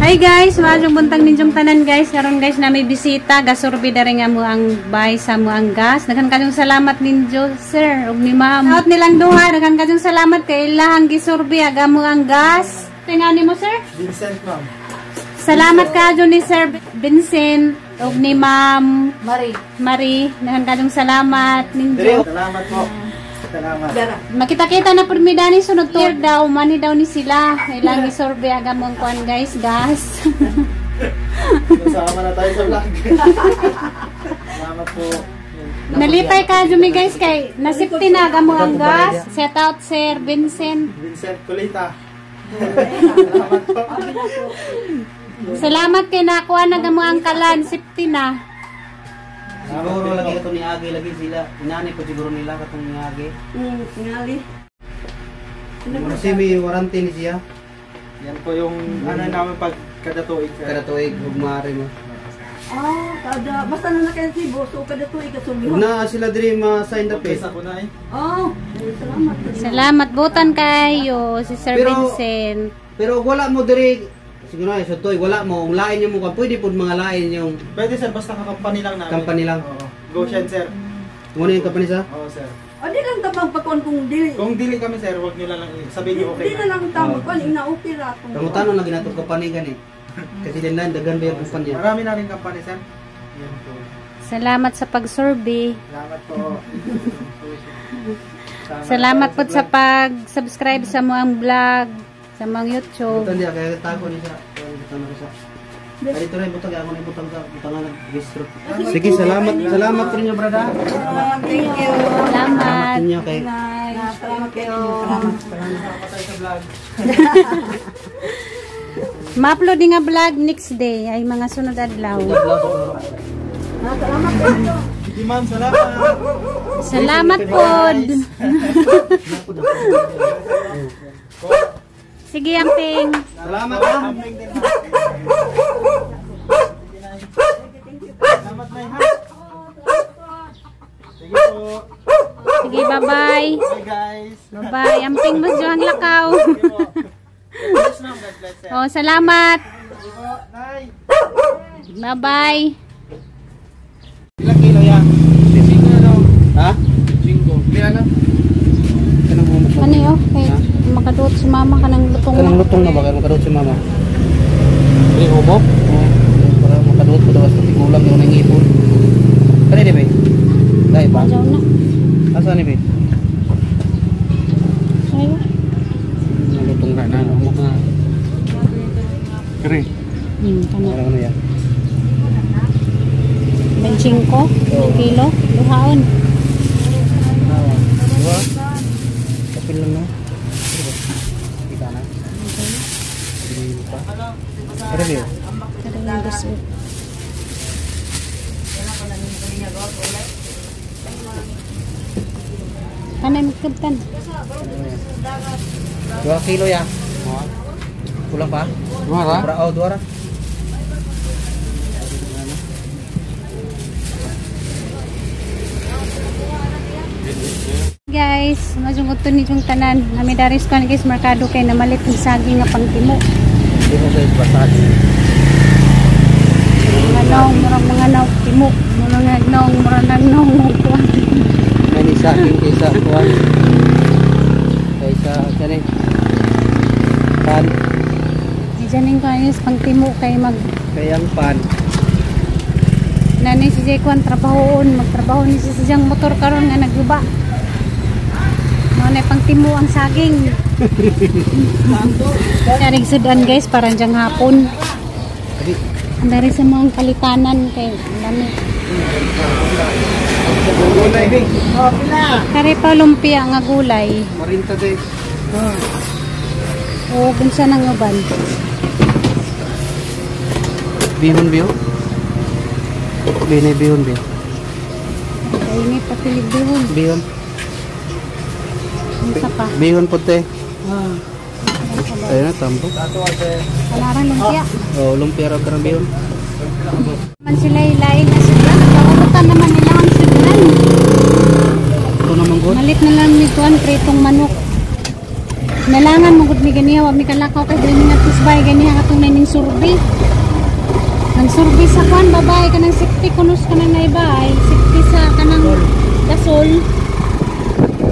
Hi guys, maayong buntag ninyong tanan guys. Karon guys na may bisita, gasurbi diri nga mo ang bay sa mo ang gas. Daghan kayong salamat ninyo sir ug ni ma'am. Out nilang duha, daghan kayong salamat kay ilahang gisurbi aga mo ang gas. Tingani mo sir? Vincent ma'am. Salamat kayo ni Sir Vincent ug ni Ma'am Marie. Marie. Daghan kayong salamat ninyo. Salamat po. Salamat. Makita-kita na pud mi dani sunod tour daw, mani daw ni sila. Ilang gisurbi aga mo ang kuan guys, gas. Nasama na tayo sa vlog. Salamat po. Nalipay ka Jumi guys kay nasipti na gamo ang gas. Set out Sir Vincent. Vincent Kulita. Salamat po. Salamat kay nakuha na gamo ang kalan sipti na. Siguro lagi ito ni Agi lagi sila. Inani ko siguro nila katong ni Agi. Tingali. Kasi may warranty ni siya. Yan po yung ano namin pag kada tuig. Kada tuig ug maari mo. Ah, kada basta na nakasibo so kada tuig ka sulbihon. Na sila diri ma-sign up eh. Pesa ko na eh. Oh, salamat. Salamat butan kayo si Sir Vincent. Pero wala mo diri siguro ay sa tuig wala mo ang lain yung mukha pwede pud mga lain yung pwede sir basta ka-company lang namin. Company lang. Oo. Go Shen sir. Muna yung company sa? Oo sir. O di lang tabang pagkuan kung dili. Kung dili kami sir, wag niyo lang sabihin niyo okay. Di na lang tama kuan ina okay ra kung. Pangutano lagi nato company gani. Kasi din lang daghan ba yung kumpanya. Marami na rin company sir. Yan po. Salamat sa pag-survey. Salamat po. Salamat po sa pag-subscribe sa mga vlog, sa mga YouTube. Butan diya kaya tago ni siya. Butan na siya. Dito rin butang ako ni butang sa butangan ng registro. Sige, salamat. Salamat po ninyo, brother. Thank you. Salamat. Ninyo kay. Salamat kayo. Salamat. Salamat tayo sa vlog. Ma-upload nga vlog next day ay mga sunod adlaw. Salamat kayo. Sige ma'am, salamat. Salamat pod. Sige, amping. Salamat ha. Salamat na ha. Sige po. Sige, bye-bye. Bye guys. Bye-bye. Amping mo ang lakaw. God bless ma'am. God bless sir. Oh, salamat. Sige po, nay. Bye-bye. Ilang kilo yan? 5 na daw. Ha? 5. Kaya na? Kanang humok ba? Ano yun? Kay makaduot si mama kanang lutong. Kanang lutong na ba? Kaya makaduot si mama. Hindi humok? Oo. Para makaduot ko daw sa tigulang yung nangipon. Kani di ba? Dai ba? Diyaw na. Asa ni ba? Ayun. Lutong na na. Humok na. Kari. Kana. Parang ano yan? 25 kilo. Duhaon. Dua. Kapil lang no? Kita na. Kari ba? Kanay magkabtan. 2 kilo ya. Kulang pa? Dua ra? Oh, dua ra. Guys, majungod to ni yung tanan. Nami daris kan guys merkado kay namalit ng saging nga pangtimo. Hindi mo sa basag. Manong murang mga naw timo, murang nagnong, murang nagnong kuan. May saging kaysa kuan. Kaysa kani. Pan. Diyan ning guys pangtimo kay mag Kayang pan. Nanay si Jay kuan trabahoon, magtrabaho ni si siyang motor karon nga nagyuba. Mao na pangtimo ang saging. Darig sudan guys parang diyang hapon. Dari sa mga kalitanan kay lami. Gulay bing. Kare pa lumpia nga gulay. Marinta day. O kinsa nang uban. Bihon biyo. Bihon bihon biyo. Kay ni patilig bihon. Bihon. Unsa pa? Bihon puti. Ayun na tambo. Kalaran lumpia. Oh, lumpia ra karang bihon. Man sila ilain na sudlan. Nagkaulutan naman nila ang sudlan. Ito naman good. Malit na lang ni kuan pritong manok. Nalangan mo gud mi ganiha, wa mi kalakaw kay dili mi nagtusbay ganiha katong naning survey. Nang survey sa kuan babae kanang 60 kunos kanang naibay, 60 sa kanang gasol.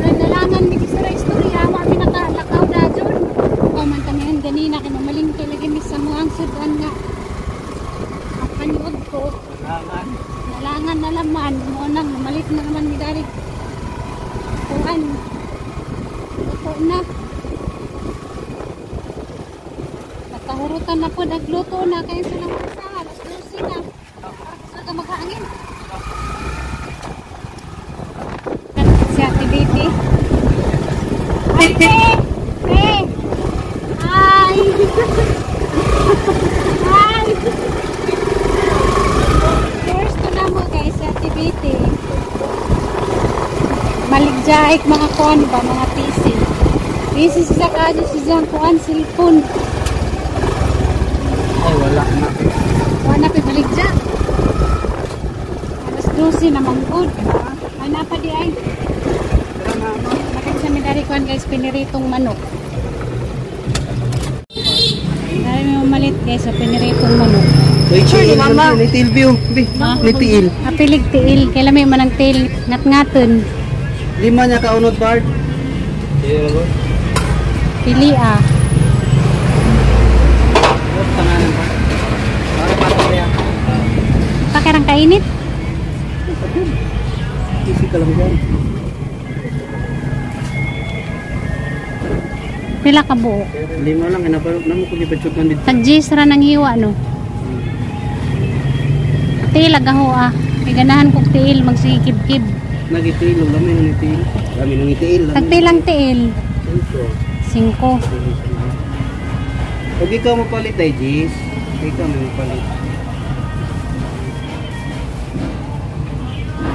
Nalangan mi sa istorya, wa mi nakalakaw dajon. Ikaw man kami ganina kay mamalingke lagi mi sa muang sudan nga. Ang paniod ko. Nalangan na laman mo nang malit na naman mi dari. Kuan. Luto na. Nagkahurutan na po, nagluto na kayo sa lang sa alas 12 na. Sa ka maghangin. Si Ate Betty. Ate! Te! Hi! Hi! First to na mo guys, si Ate Betty. Maligjaik mga kuan ba, mga PC. PC siya kayo siya kuan, cellphone. Ay, wala na. Wala na pibaligja. Alas 12 na manggod. Ay, napa di ay. Bakit sa midari kuan guys, piniritong manok. Dari may mamalit guys sa piniritong manok. Uy, tiil, mama. Ni tiil, Biu. Ni tiil. Apilig tiil. Kailan may manang tiil. Ngat-ngaton. Lima niya kaunod, Bard. Pili ah. Pakirang kainit. Easy ka lang dyan. Pila ka buok? Lima lang, kinabalog na mo kung ipatsot man dito. Tag-gis ra ng hiwa, no? Tiil, agaho ah. May ganahan kong tiil, magsigikib-kib. Nagitiil, lami nang itiil. Lami nang itiil. Tagpilang tiil? 5. 5. Huwag ikaw mapalit ay, Gis. Ikaw may mapalit.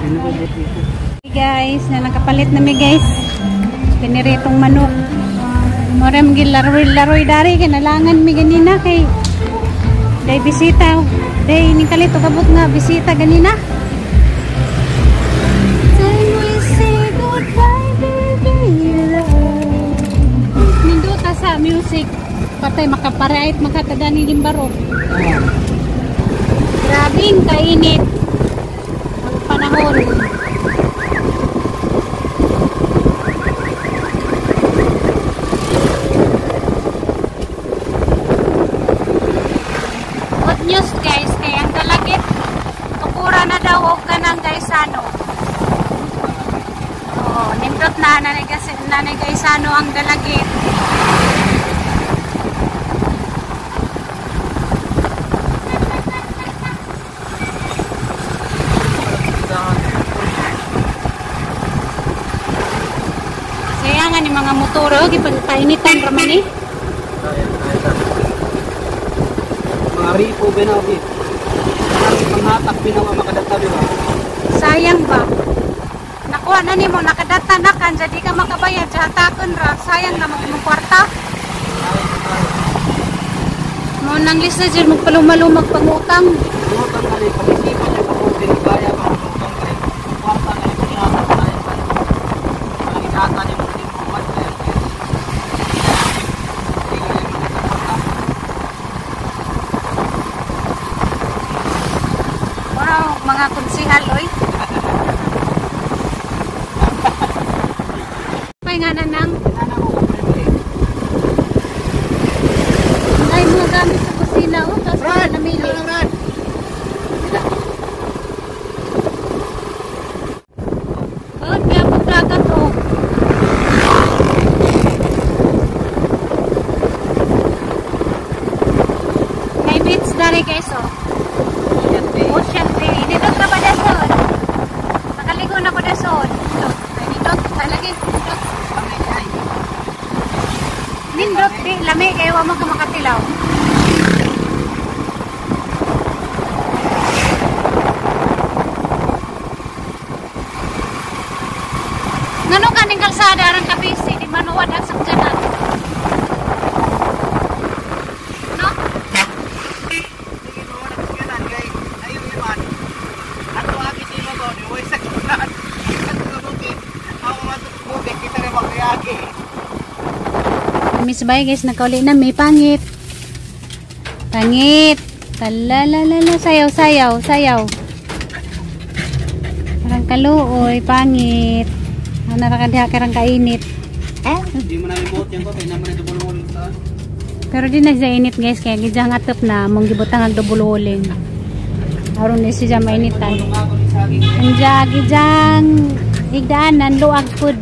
Ano ba dito? Hey guys, nalang kapalit na mi guys. Piniritong manok. Morem gilaroy-laroy dari kinalangan mi ganina kay day bisita. Day ning kalit kabot nga bisita ganina. Time we say goodbye, baby love. Nindota sa music. Patay makaparait makatada ni Limbaro. Grabing kainit ang panahon. Good news guys, kay ang dalagit tukura na daw og kanang Gaisano. Oo, nindot na nanay Gaisano ang dalagit. Kaya nga ni mga motor, oh, gipagpainitan ra man eh. Mga ripo binawi. Panghatak binawa makadata ba? Sayang ba? Nakuha na nimo nakadata na kan jadi ka makabayad sa hatakon ra. Sayang na mo imong kwarta. Mo nang lista jud magpaluma-lumag pangutang. Utang na rin pag-isipan niya kung pinibaya pa ang utang kay kwarta na rin panghatak na rin. Ang isata niya mo din buwan kaya. Wow, mga konsihal oy. Pay nga na nang ay mga gamit sa kusina oh, tapos wala namili. Oh, kaya pagdagat oh. May beach dari guys oh. Ocean Bay. Dito ka ba dason? Nakaligo na ko dason. Dito. Ay, dito. Ay, lagi. Dito. Nindot di. Lami. Kaya wa mo ka makatilaw. Ngano kaning kalsada arang kabisi di manuwad ang sakyanan. No? Sa bahay guys, nakauli na may pangit. Pangit. Talalalala, sayaw, sayaw, sayaw. Parang kaluoy, pangit. Ano ra ka diha karang kainit. Di mo na ibuot yan ko kay naman ito bulol sa. Pero di na siya init guys, kaya gidyang atop na mong gibutang ang double walling. Aron ni siya mainitan. Anja gidyang higdaanan luag food.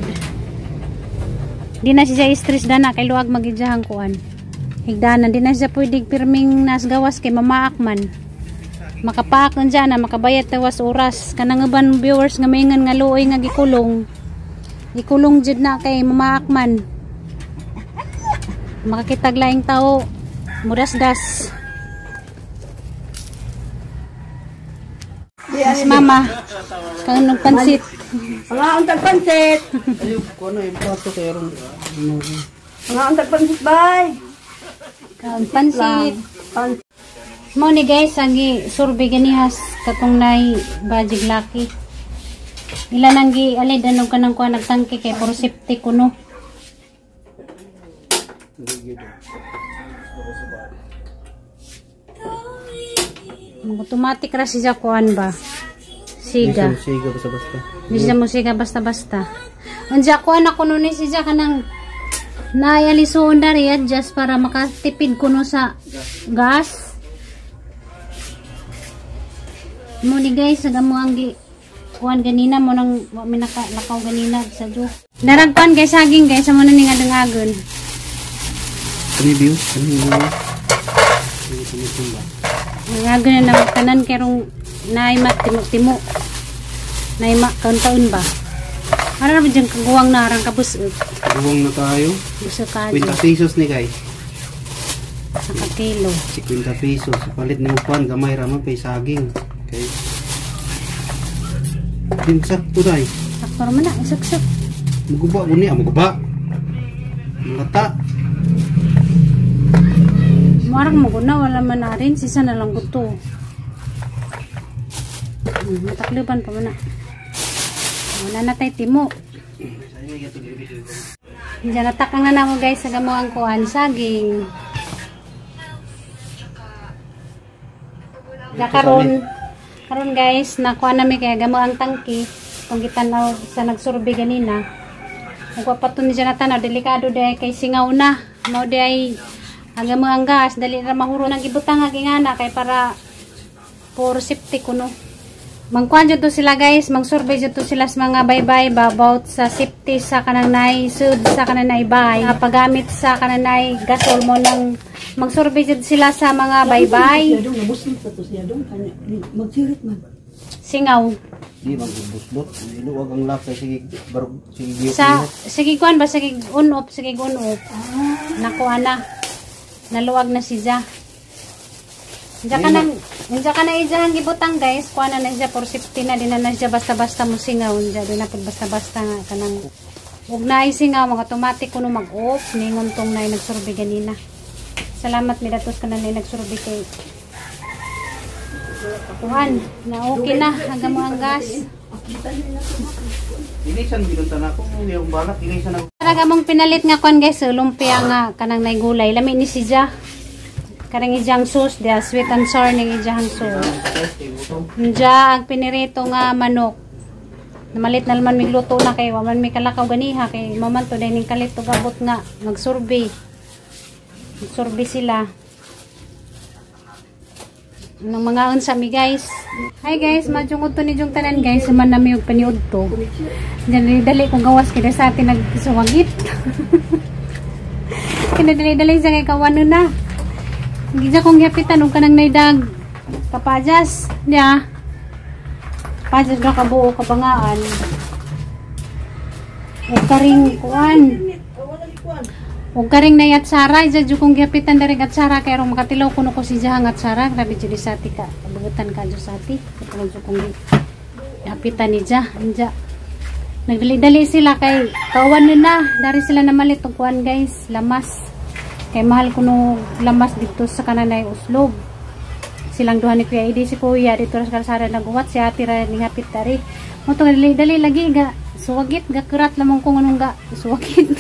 Di na siya stress dana kay luag magidyang kuan. Higdaanan di na siya pwede pirming nas gawas kay mamaak man. Makapaak anja na makabayad tawas oras kanang uban viewers nga maingan nga luoy nga gikulong. Ikulong jud na kay mamaak man. Makakitag laing tao murasdas. Mas mama kang nung pansit. Mga untag pansit. Ayo ko na yung plato kay ron. Mga untag pansit, bay. Kang pansit. Pansit. Mo ni guys ang gi survey ganihas katong nay bajig laki. Ila nang gi alid anog kanang kuan nagtangke kay puro safety kuno. Automatic ra siya kuan ba? Siga. Siga basta basta. Di siya mo siga basta-basta. Unja kuan ako nun ni siya kanang naayalisoon dari adjust para makatipid kuno sa gas. Mo ni guys, aga mo ang gi kuan ganina mo nang wa mi nakalakaw ganina sa jo. Darag kuan guys saging guys amo na ning adungagon. Kani view, kani view. Ngagon na naman tanan kerong naay matimo-timo. Naay kauntaon ba? Ara ra dyan kaguwang narang kabusog. Kaguwang na tayo. Busog ka 50 pesos ni kay. Saka kilo. 50 pesos. Palit ni mo kuan gamay ra man pay saging. Okay. Din sakto dai. Sakto ra man na, isukso. Muguba guni, muguba. Malata. Muarang maguna wala man na rin sisa na lang guto. Matakluban pa man na. Wala na tayo timo. Diyan natakang na namo guys sa gamuang kuan saging. Da karon karon guys nakuha nami kaya gamuang tangki kung gitanaw sa nagsurvey ganina. Kung pa to ni Jonathan, delikado day kay singaw na. Mao day ang gamuang gas dali ra mahuro nang gibutang ang ingana kay para for safety kuno. Mangkuan jud to sila guys, magsurvey jud to sila sa mga baybay ba about sa safety sa kanang nay sud sa kanang nay bay, paggamit sa kanang nay gasol mo nang magsurvey jud sila sa mga baybay. Magsirit man. Singaw. Di magbusbot, iluwag ang lak kay sige barog sige sa sige kuan ba sige on off sige on off. Nakuha na. Naluwag na si Ja. Diyan ka na ijahang gibutang guys. Kuha na na siya for safety na. Di na na siya basta-basta mo singaw. Diyan, di na po basta-basta nga. Kanang, huwag na isingaw. Mga automatic kuno mag-off. Ningon tong na nagsurvey ganina. Salamat midatos ka na na nagsurvey kay kuhan. Na okay na. Hanggang mo ang gas. Ilisan ginunta na ako. Yung balak. Ilisan ako. Talaga mong pinalit nga kuan guys. Lumpia nga kanang naigulay. Lami ni si Ja. Karang ijang sauce dia sweet and sour ning ijang sauce. Nja ang pinirito nga manok. Namalit na naman migluto na kay wa man mi kalakaw ganiha kay maman to ning kalit to gabot nga magsurvey. Magsurvey sila. Nang mga unsa mi guys. Hi guys, majungod to ni jung tanan guys, man nami og paniud to. Dali dali kong gawas kay sa atin nagsuwagit. Kinadali-dali sa kay kawano na. Gija kong gihapitan og kanang naidag kapajas niya. Pajas ra kabuo kabangaan. Og karing kuan. Og karing nay atsara, ija jud kong gihapitan diri atsara kay aron makatilaw kuno ko si jahang atsara, grabe jud sa ati ka. Kabugutan ka jud sa ati. Katulong jud kong gihapitan ni ja, anja. Nagdali-dali sila kay kawan na dari sila namalit og kuan guys, lamas. Kay mahal kuno lamas dito sa kananay uslob. Silang duha ni Kuya Idi si Kuya dito ra sa kalsada naguwat si ate ra ningapit dari. Mo to dali-dali lagi ga suwagit ga kurat lamang kung anong ga suwagit.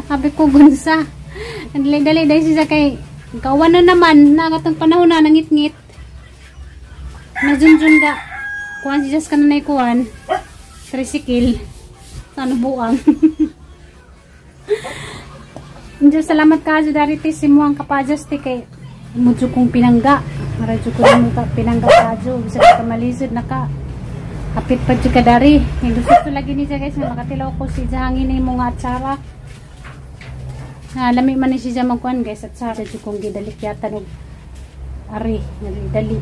Abi ko gunsa. Dali-dali dahil siya kay kawan na naman na katong panahon na nangitngit. Najunjun ka. Kuan si Jess ka na naikuan. Tricycle. Sa ano buang. Diyos, salamat ka dari ti simuang kapajas ti kay mudyo kong pinangga. Maradyo ko rin ka pinangga kadyo. Bisa ka malisod na ka. Kapit pa dyan ka dari. Gusto lagi niya guys na makatilaw ko si Jahangin na yung mga atsara. Lami man ni siya magkuan guys at sa dyan kong gidalikyatan og ari dali.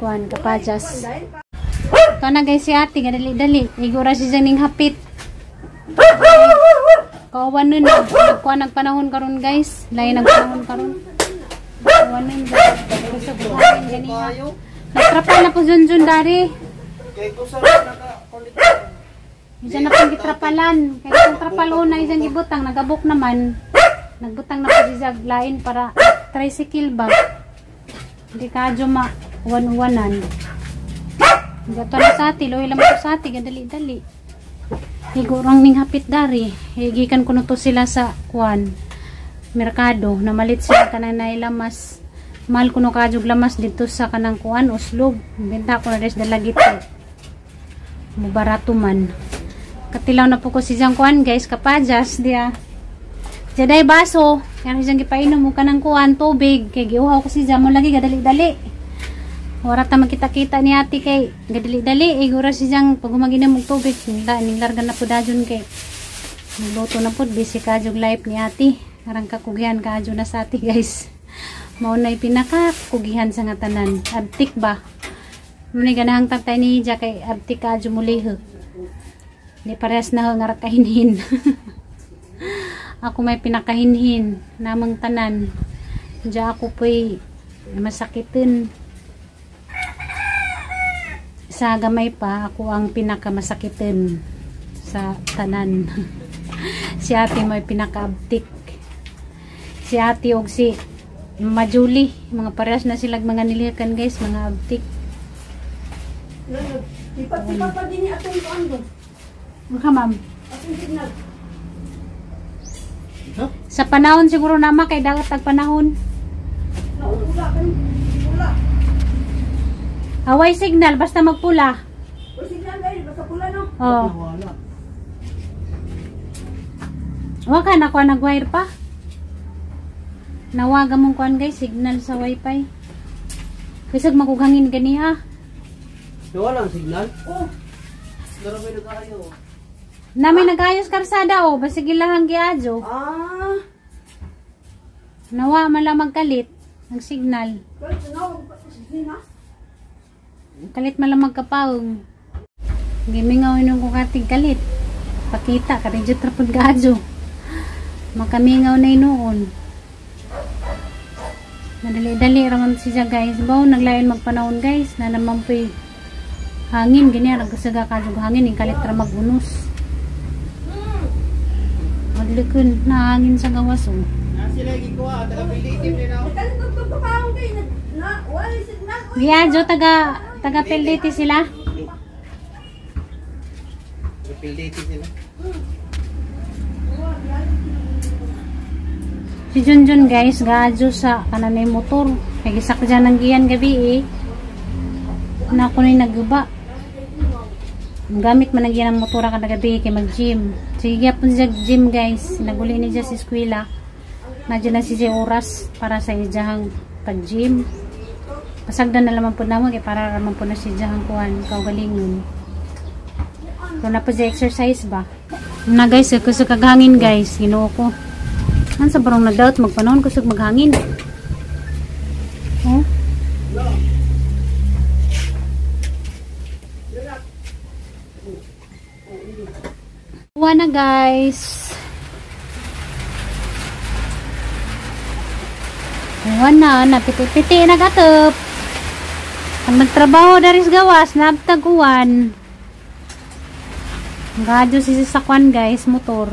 Kuan kapajas. Ito na guys si ate gadali-dali. Igura siya ning hapit. Kawan nun. Kuan ang panahon karon guys. Lain ang panahon karon. Kawan nun. Kusog buhayin ganiha. Nagtrapal na po Junjun dari. Diyan na pong gitrapalan. Kaya kung trapal una isang gibutang, nagabok naman. Nagbutang na po siya lain para tricycle ba. Hindi ka ma wan-wanan. Gato na sa ati, loy lang po sa ati, gadali-dali. Higurang ning hapit dari. Higikan ko na to sila sa kuan merkado. Namalit sila kanang nailamas. Mahal ko no kajog lamas dito sa kanang kuan uslob. Benta ko na res dalagit. Mubarato man. Katilaw na po ko si Jang kuan guys, kapajas diya. Jaday baso. Kaya si Jang gipainom mo kanang kuan tubig kay giuhaw ko si Jang mo lagi gadali-dali. Wala ta makita-kita ni ate kay gadali-dali igura si Jang pag gumaginom og tubig, ning larga na po dajon kay nagluto na po busy kajog life ni ate. Arang kakugihan kadyo na sa ate guys. Mao na'y pinakakugihan sa nga tanan. Abtik ba? Muna ganahang tatay ni Ija kay abtik kadyo mulihok. Di parehas na nga kahinhin. Ako may pinakahinhin namang tanan. Diya ako po'y masakitin. Sa gamay pa, ako ang pinakamasakitin sa tanan. Si ate may pinakaabtik. Si ate og si Majuli, mga parehas na silag mga nilihakan guys, mga abtik. Lipat-lipat pa din niya atong kuan do. Maka ma'am. Atong signal. Sa panahon siguro nama kay dagat tag panahon. Naula kan pula. Away signal basta magpula. Way signal dahil basta pula no. Oh. Wa ka na kuan nag-wire pa. Nawaga mong kuan guys, signal sa wifi. Kaysag makughangin ganiha. Wala ang signal? Oh. Dara may nag-ayo. Nami nag-ayos karsada oh, basig ilahang giadyo. Ah. Nawa man lang magkalit ang signal. Kalit man lang magkapaong. Gimingaw nung kukatig kalit. Pakita kadiyot ra pud gaadyo. Makamingaw na inuon. Madali-dali ra man siya guys. Baw naglayon magpanahon guys. Na naman po'y hangin gini nagsaga kadyo hangin ing kalit ra magunos. Madlikon na hangin sa gawas oh. Na sila gikuha taga Pilitin ni na. Giadyo taga Pilditi sila. Taga Pilditi sila. Si Junjun guys, gaadyo sa kanan na motor. Kay gisakdyan ng giyan gabi eh. Na ako na'y naguba. Gamit man ang giyan ang motor kada gabi kay mag-gym. Sige gyapon siya gym guys. Naguli ni siya sa eskwela. Nadyan na siya oras para sa iyahang pag-gym. Pasagdan na lamang po namo kay para ramang po na siya iyahang kuan kaugalingon. Kung na po siya exercise ba. Na guys, kusog kaghangin guys. Ginoo ko. An sa barong nagdaot magpanahon kusog maghangin. Oh. Kuha na guys. Kuha na, napiti-piti nagatop. Ang nagtrabaho daris gawas, nabtaguan. Gadyo si sasakwan guys, motor.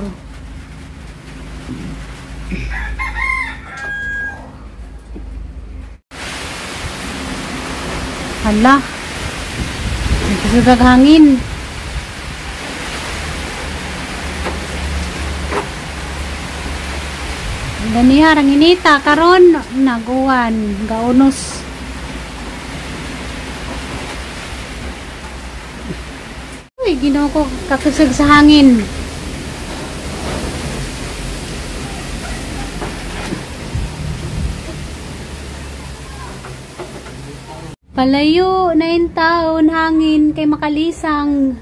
Hala. Nagsusugag hangin. Ganiha rang inita karon naguwan gaunos. Uy, Ginoo ko, kakusog sa hangin. Palayo na in taon hangin kay makalisang.